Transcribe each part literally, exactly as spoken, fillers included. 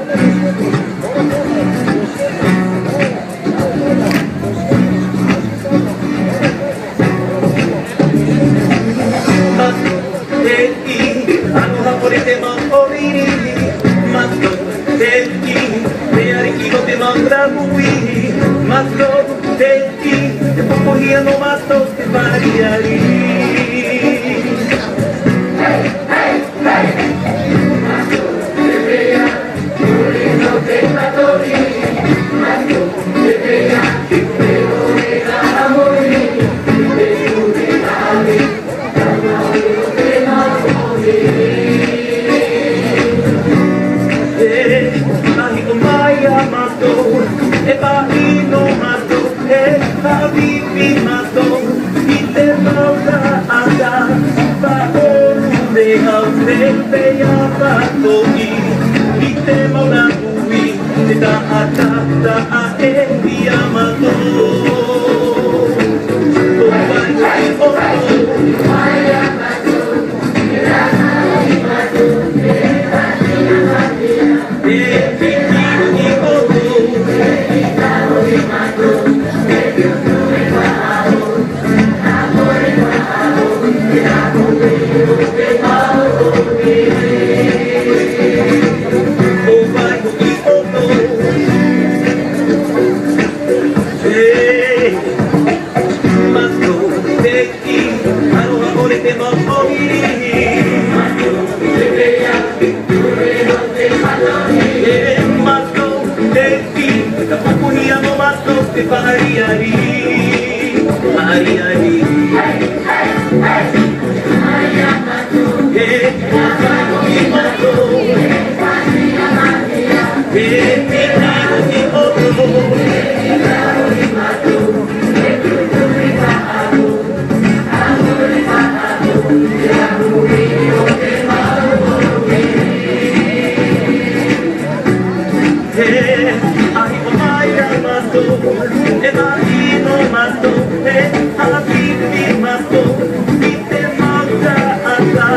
Mātou te ʻī, aloha ʻore te mau ʻōriri. Mātou te ʻī, te ariʻi o te mau rāhui. Mātou te ʻī, e popohia nō mātou te fāriʻi. E, ʻa hiʻo mai iā mātou, e paʻi nō mātou, e haʻapiʻi mātou i te mau taʻata, faʻaʻore au te peʻa pātoʻi i te mau rāhui. Te taʻata, taʻa e ia mātou. ʻO vai ʻo ʻoutou. E piti i ʻoutou. Te fāriʻi, fāriʻi. E, fāriʻi mātou. E, fāriʻi ʻoutou. E, ʻa hiʻo mai iā mātou, e maʻi nō mātou, e haʻapiʻi mātou i te mau taʻata,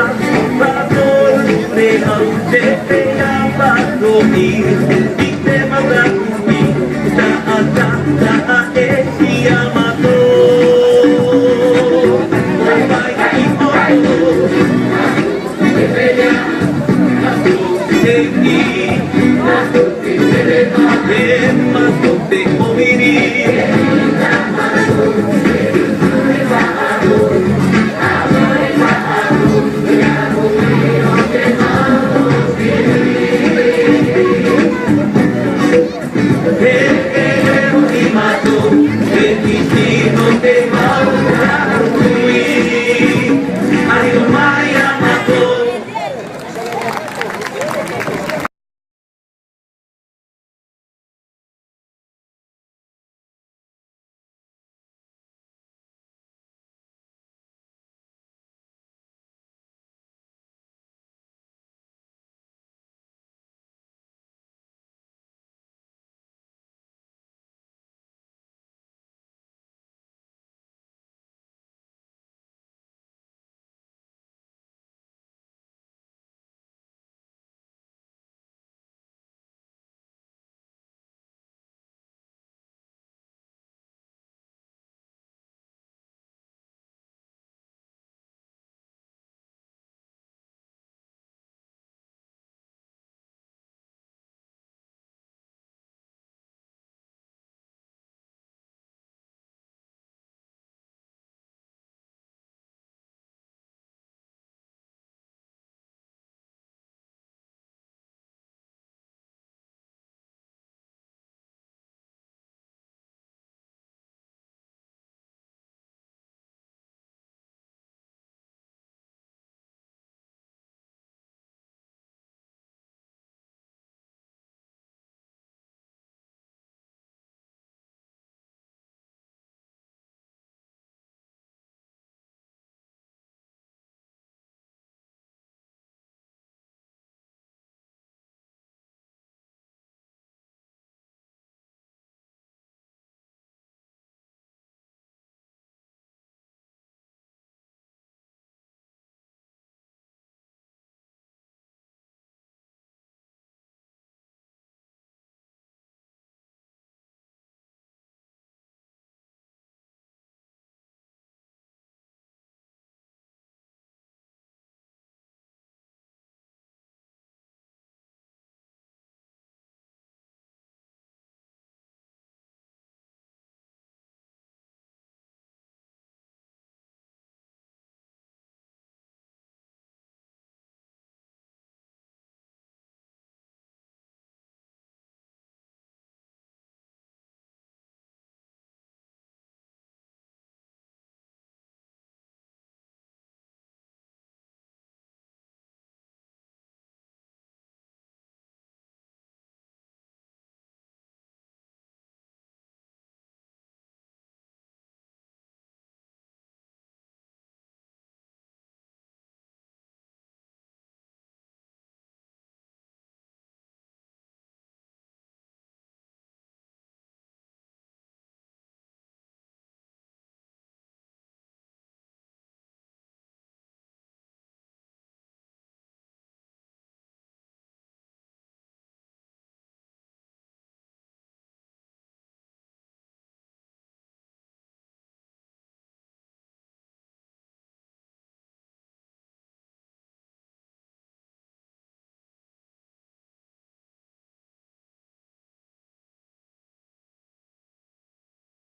faʻaʻore au te peʻa pātoʻi i te mau rāhui, taʻata, taʻa e ia mātou. ʻO vai ʻo ʻoutou. Te ʻī,